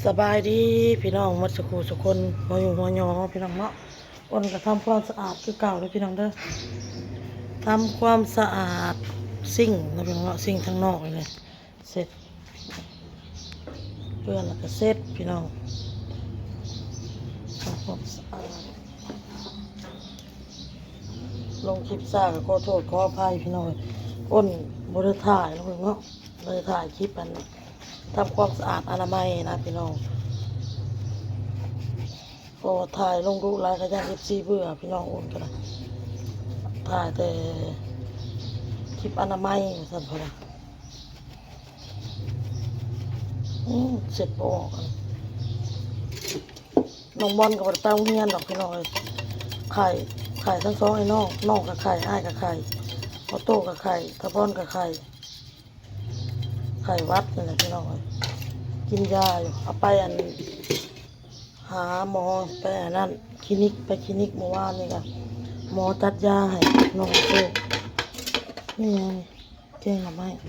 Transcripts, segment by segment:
ສະບາຍດີພີ່ນ້ອງໝົດສູ່ຄູ່ສູ່ຄົນ ຫົວຢູ່ຫົວຫຍໍພີ່ນ້ອງເນາະ. ອ້ນກໍທຳຄວາມສະອາດຄືເກົ່າເດີພີ່ນ້ອງເດີ ທຳຄວາມສະອາດຊິງເນາະພີ່ນ້ອງເນາະ ຊິງທາງນອກນີ້ແຫຼະ ເຊັດ ເປື້ອນແລ້ວກໍເຊັດພີ່ນ້ອງ ທຳຄວາມສະອາດ. ລົງຄລິບຊ້າກໍຂໍໂທດຂໍອະໄພພີ່ນ້ອງເອີຍ ອ້ນບໍ່ໄດ້ຖ່າຍເນາະ ບໍ່ໄດ້ຖ່າຍຄລິບອັນທຳຄວາມສະອາດອະນາໄມນະພີ່ນ້ອງ ເພາະວ່າຖ່າຍລົງດຸຫຼາຍກໍຢ້ານເອັຟຊີເບື່ອພີ່ນ້ອງ ອ້ນກໍໄດ້ຖ່າຍແຕ່ຄລິບອະນາໄມວ່າຊັ້ນເພິ່ນວ່າ. ອືມ ເຊັດບໍ່ອອກ ນ້ອງບອນກໍບໍ່ໄດ້ໄປໂຮງຮຽນດອກພີ່ນ້ອງເອີຍ ໄຂ້ ໄຂ້ທັງສອງອ້າຍນ້ອງ ນ້ອງກໍໄຂ້ ອ້າຍກໍໄຂ້ ອອໂຕ້ກໍໄຂ້ ຕາບອນກໍໄຂ້ ໄຂ້ຫວັດນີ້ແຫຼະພີ່ນ້ອງເອີຍ ກິນຢາຢູ່ ເອົາໄປອັນ ຫາໝໍ ໄປອັນນັ້ນ ຄລີນິກ ໄປຄລີນິກມື້ວານນີ້ກະ ໝໍຈັດຢາໃຫ້ນ້ອງເອີຍ. ນີ້ຫຍັງ ແກງໜໍ່ໄມ້ ເບ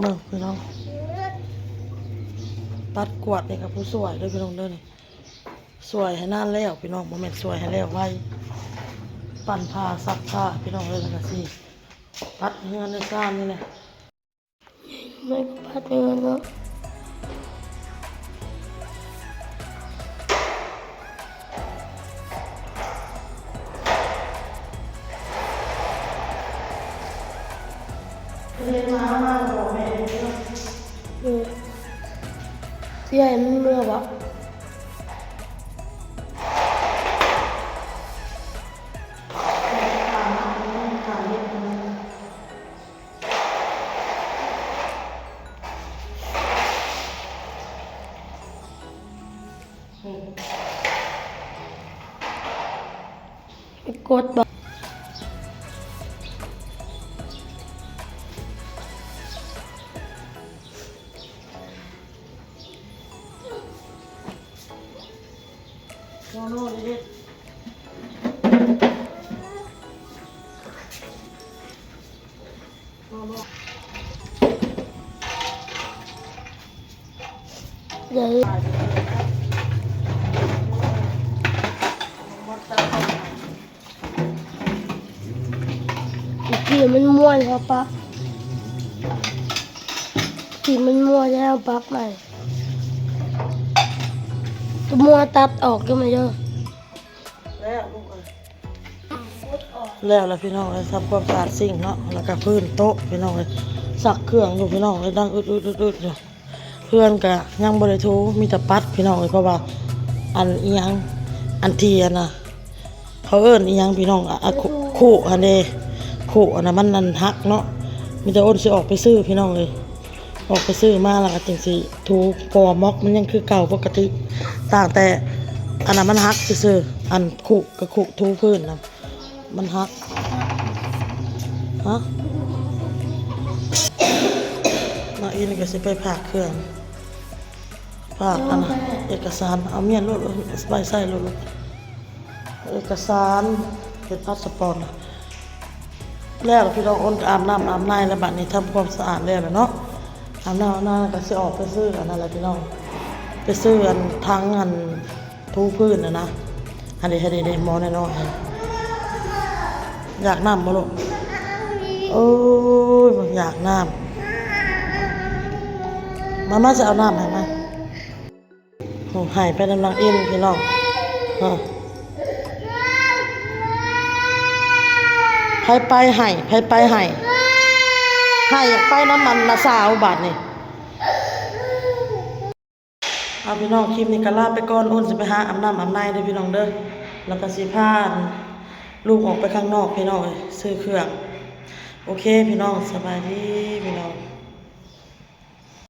ິ່ງພີ່ນ້ອງ ປັດກວາດນີ້ກໍຜູ້ຊ່ວຍເດີພີ່ນ້ອງເດີ ນີ້ຊ່ວຍໃຫ້ນານແລ້ວພີ່ນ້ອງ ບໍ່ແມ່ນຊ່ວຍໃຫ້ແລ້ວໄວ ປັ່ນຜ້າ ຊັກຜ້າພີ່ນ້ອງເອີຍ ແລ້ວກໍຊິປັດເຮືອນໃນຊານນີ້ແຫຼະ. ໄມ້ກໍປາດເດີເນາະ ເອີ ຊິໃຫ້ມັນເມືອບໍ່? ກົດບໍ່? ໂນໂນເດັດ ໂນໂນ ເດີ ທີ່ມັນມ່ວນເຮົາປັບ ທີ່ມັນມ່ວນແລ້ວປັບໃໝ່ ຕົວມົວຕັດອອກຢູ່ ມາເດີ ແລ້ວລູກເອີຍ ແລ້ວລະພີ່ນ້ອງເອີຍ ທຳຄວາມສະອາດຊິງເນາະ ແລ້ວກະພື້ນໂຕະພີ່ນ້ອງເອີຍ ຊັກເຄື່ອງຢູ່ພີ່ນ້ອງເອີຍ ດັງອຶດໆໆໆຢູ່. ເຮືອນກະຍັງບໍ່ໄດ້ຖູ ມີແຕ່ປັດພີ່ນ້ອງເອີຍ ເພາະວ່າອັນອີ່ຫຍັງ ອັນທີ່ອັນນະ ເຂົາເອີ້ນອີ່ຫຍັງພີ່ນ້ອງ ອະ ອະ ຄຸ ຄຸຫັ້ນເດ ຄຸອັນນະ ມັນອັນຫັກເນາະ ມີແຕ່ອ້ນຊິອອກໄປຊື້ພີ່ນ້ອງເອີຍ ອອກໄປຊື້ມາແລ້ວກໍຈຶ່ງຊິຖູ ເພາະວ່າມັອກມັນຍັງຄືເກົ່າປົກກະຕິ ຕ່າງແຕ່ອັນນະມັນຫັກຊື່ໆ ອັນຄຸ ກະຄຸຖູພື້ນນະ ມັນຫັກ ຮະ ມາອີ່ນີ້ກໍຊິໄປຝາກເຄື່ອງ ຝາກອັນນະ ເອກະສານ ເອົາມ້ຽນໂລດ ໄວ້ໃສ່ໂລດ ເອກະສານເຮັດພາສປອດ ແລ້ວພີ່ນ້ອງ ອ້ນກໍອາບນ້ຳອາບໃນແລ້ວ ບາດນີ້ທຳຄວາມສະອາດແລ້ວແຫຼະເນາະ ອາບນ້ຳອາບໃນກໍຊິອອກໄປຊື້ອັນນັ້ນແຫຼະພີ່ນ້ອງ ໄປຊື້ອັນຖັງອັນ ຖູພື້ນນະນະ ອັນນີ້ ອັນນີ້ ໝໍນ້ອຍໆ ຢາກນ້ຳບໍ່ລູກ? ໂອ້ຍ ຢາກນ້ຳ ມາ ມາ ຊິເອົານ້ຳໃຫ້ມາ ໂອ້ ໄຫ້ໄປນຳນາງອິນພີ່ນ້ອງ ຮະ ໃຜໄປໄຫ້ ໃຜໄປໄຫ້ ໄຫ້ຢາກໄປນຳອັນນ້າສາວບາດນີ້. ເອົາພີ່ນ້ອງ ຄລິບນີ້ກໍລາໄປກ່ອນ ອ້ນຊິໄປຫາອາບນ້ຳອາບໃນເດີພີ່ນ້ອງເດີ ແລ້ວກໍຊິພາລູກອອກໄປຂ້າງນອກພີ່ນ້ອງເອີຍ ຊື້ເຄື່ອງ ໂອເຄພີ່ນ້ອງ ສະບາຍດີພີ່ນ້ອງ.